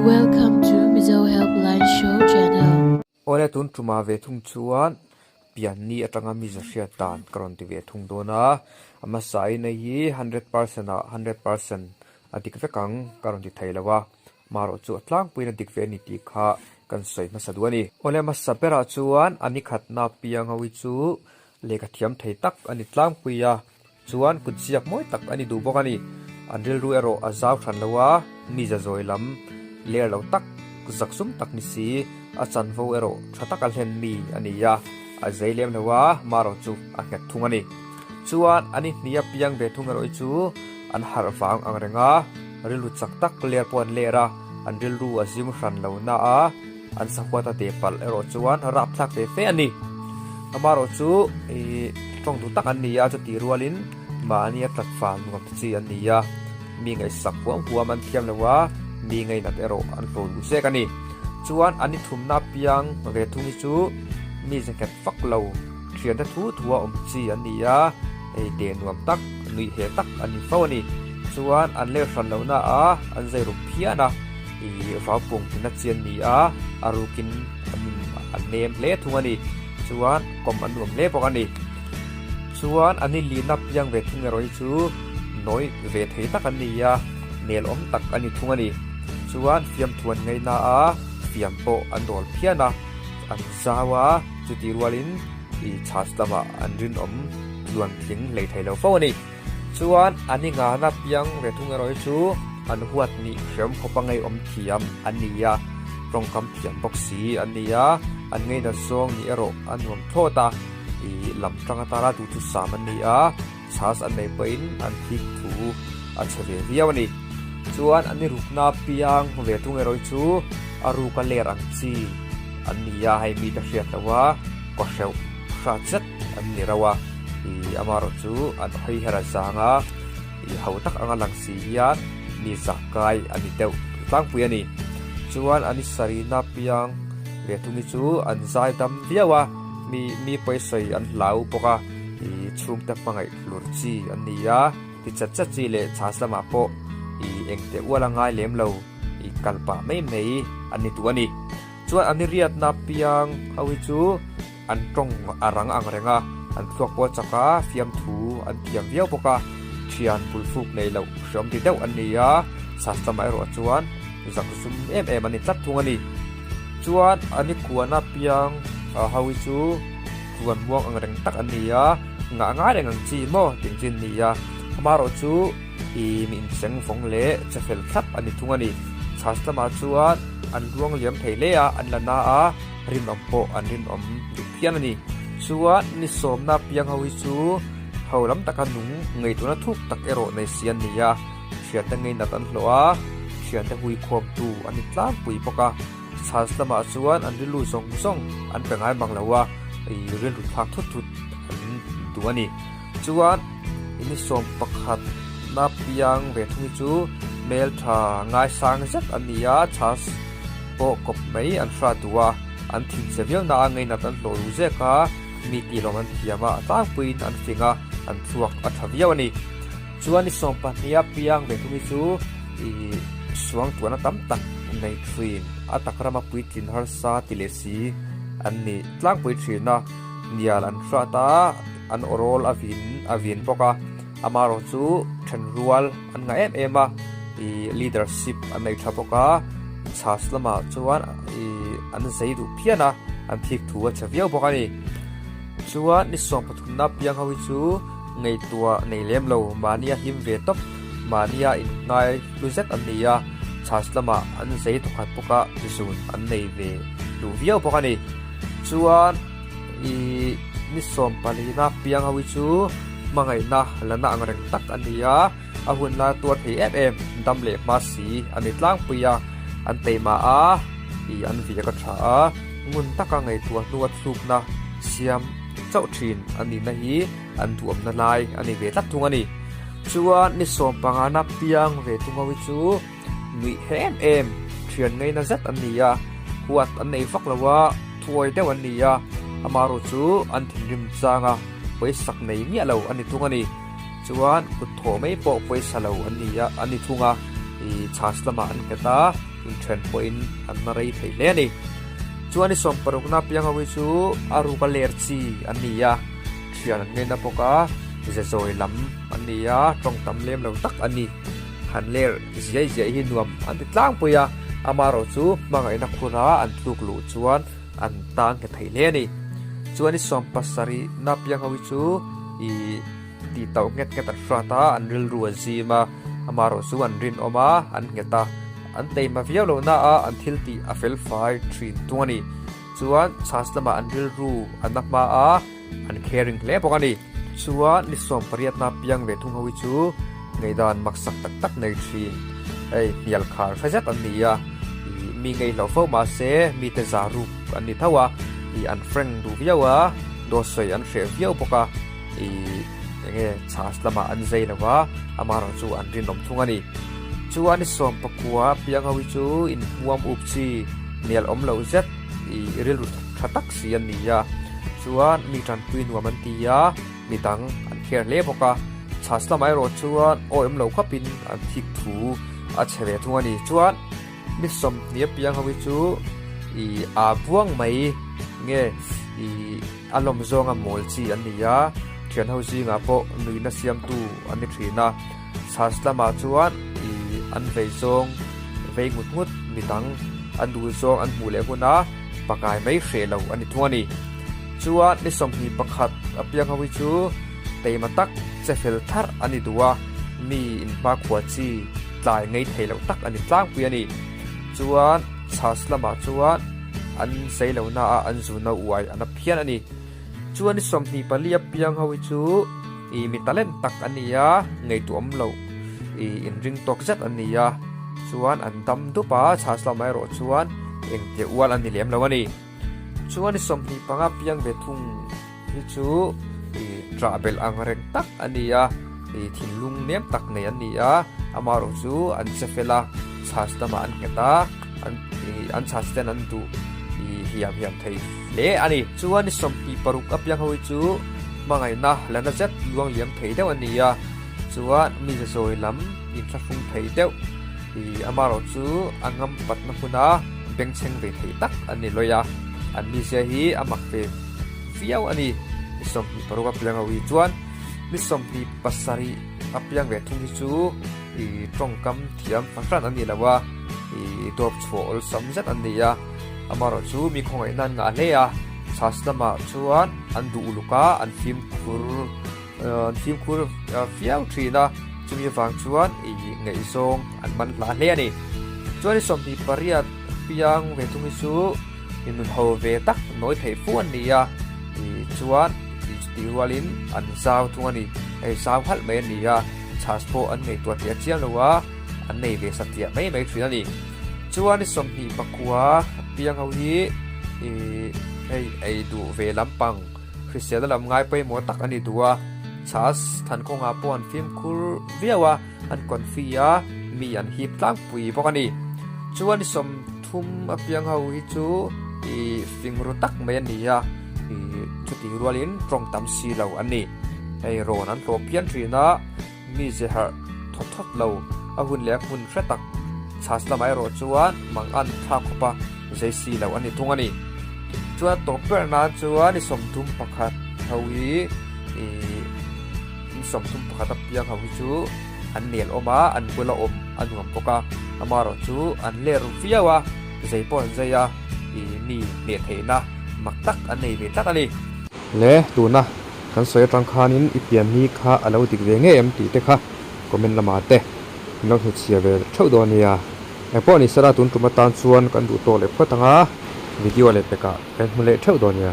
Welcome to Mizo Helpline Show channel. Awle tun tumah ve thung chuan pianni atanga miza hriat dan ka rawn ti ve thung dawn a, a hmasa in hei hi 100% ah 100% a dik vek ang ka rawn ti thei lo a, marawh chu a tlangpuiin a dik ve a ni tih kha kan sawi hmasa duh a ni. Awle hmasa berah chuan a ni khatna piang ho hi chu lehkha thiam thei tak a ni tlangpui a, Chuan kut ziak mawi tak a ni duh bawk a ni. An rilru erawh a zau hran lo a, mi za zawi lam ler lo tak, zaksum tak ni si, a chanvo erawh tha taka hlen mi a ni a, a zei lem lo a, marawh chu a nghet thung a ni. Chuan a ni hnih a piang ve thung erawh hi chu an harh vang ang reng a, rilru chak tak ler pawh an ler a, an rilru a zim hran lo na a, An sahuat a teh palh erawh chuan rapthlak ve fe a ni. Amaherawh chu ih tawng duh tak an ni a, chutih rualin mahni a tlat fal nuam te chi an ni a, mi ngaihsak huam huam an thiam lo a, mi ngainat erawh an hlawh duh zek a ni. Chuan an ni thumna apiang ve thung hi chu mi ze nghet vak lo, thiante thu thua awm chi an ni a, hei teh nuam tak, nuih heh tak an ni fo a ni. Chuan an leh hran lohna a an zai rup phian a. Ih vaupung tina chian ni a, a rukin an in an nem hle thung a ni. Chuan kawm an nuam hle bawk a ni. Chuan an inlihna piang ve thung erawh hi chu nawi ve thei tak an ni a, nel awm tak a ni thung a ni. Chuan fiamthu an ngaihna a, fiam pawh an dawl phian a, an zau a, chutih rualin ih chhas lamah an rinawm tluan tling hlei thei lo fo a ni. Chuan an i ngana piang ve thung erawh hi chu an huat nih hreawm khawpa ngeiawm thiam an ni a, tawngkam thiam bawk si an ni a, an ngeinat zawng nih erawh a nuam thlawt a, ih lam tang atana duhthusam an ni a, chhas an nei pawhin an thik thu a chhe ve viau a ni. Chuan an i rukna piang ve thung erawh hi chu a ruka ler ang chi an ni a, hei mite hriat loh a kawhreuh hrat zet an ni rauh a, ih amaherawh chu an hawi her a zang a, ih ho tak anga lang si hian mi zah kai a ni deuh tlangpui a ni. Chuan an i sarihna piang ve thung hi chu an zai dam viau a, mi mi pawisawi an hlau bawk a, ih chhungte hmangaih hlur chi an ni a, ti chat chat chi leh chhas lamah pawh ih engte ual a ngai lem lo, ih kal pah mai mai an ni duh a ni. Chuan an i riatna piang ho hi chu An tawng a rang ang reng a, an thluak pawl chak a, fiamthu an thiam viau bawk a, thian bulfuk nei loh hreawm ti deuh an ni a, Sastlama erawh chuan zak zum em em an ni tlat thung a ni. Chuan an i kuan a piang ho hi chu tluan muang ang reng tak an ni a, ngah ngai reng ang chi maw tih chi an ni a, amaherawh chu i mi inseng vawng leh che fel thlap an ni thung a ni. Sastlama chuan an luang liam thei hle a, an la na a. Rinawm pawh an rinawm duh phian a ni. Chuan ni sawmna piang ho hi chu ho lam taka nung ngaihtuahna thuk tak erawh nei si an ni a, thiante ngeinat an hlawh a, thiante hui khawmtu an ni tlangpui bawk a. Chhas lamah chuan an rilru zawng zawng an pe ngai mang lo a, ih rilru thlak thut thut an duh a ni. Chuan ni sawm pakhat na piang ve thung hi chu hmeltha ngaisang zet an ni a, chhas pawh kawp mai an hra duh a, an thin che viau na a ngeinat an hlawh duh zek a, mi tih lawm an thiam a, a tlangpuiin an fing a, an thluak a tha viau a ni. Chuan ni sawm pahniha piang ve thung hi chu ih suang tuahna tam tak nei thin, a tak rama puitlin harsa ti leh si an ni tlangpui thin a, nial an hrat a, an awrawl a vin a vin bawk a, amaherawh chu then rual an ngah em em a, ih leadership an nei tha bawk a, chhas lamah chuan ih an zei duh phian a, an thik thu a chhe viau bawk a ni. Chuan ni sawm pathumna piang ho hi chu ngaihtuah nei lem lo, mahnia hlim ve tawp, mahnia inngai hlu zet an ni a, chhas lamah an zei thawkhat bawk a, zun an nei ve duh viau bawk a ni. Chuan. Ih ni sawm palina piang ho hi chu hmangaihna la na ang reng tak a ni a, a hun la tuar thei em em dam leh hma si a ni tlangpui a, an teima a, ih an viak a tha a, ngun taka ngaihtuah hnua thlukna siam chauh thin a nihna hi an duhawmna lai a ni ve tlat thung a ni. Chuan ni sawm pangana piang ve thung ho hi chu nuih em em thian ngaina zet an ni a, huat an nei vak lo a, thuawi deuh an ni a, amaherawh chu an thinrim chang a, pawisak nei miah lo a ni thung a ni. Chuan kut thawh mai pawh pawisa lo an ni a, an ni thung a, ih chhas lamah an nghet a. Inthen pawhin an na rei thei hle a ni. Chuan i sawmparukna piang ho hi chu a ruka ler chi an ni a, thian an ngaina bawk a, ze zawi lam an ni a, tawng tam lem lo tak a ni. Han ler ziai ziai hi nuam an ti tlangpui a, amaherawh chu hmangaihna khura an tluk luh chuan an tang nghet thei hle a ni. Chuan i sawmpasarihna piang ho hi chu i tih tauh nghet nghet an hrat a, an rilru a zim a, amaherawh chu an rinawm a, an nghet a, an teima viau lo na a, an thil tih a fel fai thin tung a ni. Chuan chhas lamah an rilru an na hma a, an caring hle bawk a ni. Chuan ni 18 na piang ve thung ho hi chu ngaihdan maksak tak tak nei thin, hei hnial khar hre zet an ni a, ih mi ngaihloh fo mahse mite za ruk an ni tho a, ih an frank duh viau a, dawt sawi an hreh viau bawk a. Ih enge chhas lamah an zai lo va, amaherawh chu an rinawm thung a ni. Chuan i 19 piang ho hi chu inhmuam up chi nel awm loh zet ih rilru tha tak si an ni a. Chuan mi tanpui nuam an ti a, mi dang an kher hle bawk a. Chhas lamah erawh chuan awi awm lo khawpin an thik thu a chhe ve thung a ni. Chuan mi 20 piang ho hi chu ih aa buang mai nge ih. A lawm zawnga mawl chi an ni a, thian ho zingah pawh nuihna siamtu an ni thin a. Church lamah chuan ih an vei zawng vei ngut ngut mi dang an duh zawng an hmuh leh hun a, pakai mai hreh lo a ni thung a ni. Chuan ni 21 apiang ho hi chu teima tak che fel tharh a ni duh a, mi inhmakhua chi tlai ngei thei loh tak a ni tlangpui a ni. Chuan church lamah chuan. An sei lo na a an zuna uai an a phian a ni. Chuan i 24 a piang ho hi chu i mi talent tak an ni a, ngaihtuah awm loh i inring tawk zet an ni a. Chuan an dam dup a, chhas lamah erawh chuan engtia ual an ni lem lo a ni. Chuan i 25 piang ve thung hi chu i ṭah belh ang reng tak a ni a, i thinlung nem tak nei an ni a, amaherawh chu an che fel a, chhas lamah an nghet a, an ih an chhas ten an duh ih hiam hiam thei hle a ni. Chuan i 26 apiang ho hi chu hmangaihna la na zet luang liam thei deuh a ni a, chuan mi zazawi lam inthlahrung thei deuh ih amaherawh chu a ngam patna hmuna bengchheng ve thei tak an ni lawi a, an mizia hi a mak ve viau a ni. Ni 26 apiang ho hi chuan ni 27 apiang ve thung hi chu ih tawngkam thiam fahran an ni lo a, ih dawp chhuah awlsam zet an ni a, amaherawh chu mi khawngaihna an ngah hle a, chhas lamah chuan an duh uluk a, an fimkhur an fimkhur viau thin a, chumi avang chuan ih ngaihzawng an man hla hle a ni. Chuan i 28 piang ve thung hi chu i nun ho ve tak nawi theih fu an ni a, ih chuan ih chutih rualin an zau thung a ni, hei zau halh mai an ni a. Chhas pawh an ngaihtuah tih a chiang lo a, an nei ve satliah mai mai thin a ni. Chuan i 29 piang ho hi ih hei ei duh ve lampang hriselna lam ngai pawimawh tak a ni duh a, chhas than kawngah pawh an fimkhur viau a, an confi a, mi an hip tlangpui bawk a ni. Chuan i 30 apiang ho hi chu ih fing ru tak mai a ni a, ih chutih rualin tawng tam si lo an ni. Hei rawn an hlawh phian thin a, mi ze harh thawt thawt lo, a hun leh a hmun hre tak chhas lamah erawh chuan mang an thlak khawp a, zei si lo a ni thung a ni. Chuan tawp ber nan chuan i 31 ho hi ih in 31 a piang ho hi chu an nel awm a, an bula awm a nuam bawk a, amaherawh chu an ler viau a, zei pawh an zei a, ih mi hneh theihna mak tak an nei ve tlat a ni. Le tuna Kan sawi atang khanin i pian ni kha a lo dik ve ngei em tih te kha comment lamah te min lo hnutchhiah ve theuh dawn nia. Engpawh ni sela tun tum atan chuan kan duh tawk leh phawt ang a, video leh pekah kan hmu leh theuh dawn nia.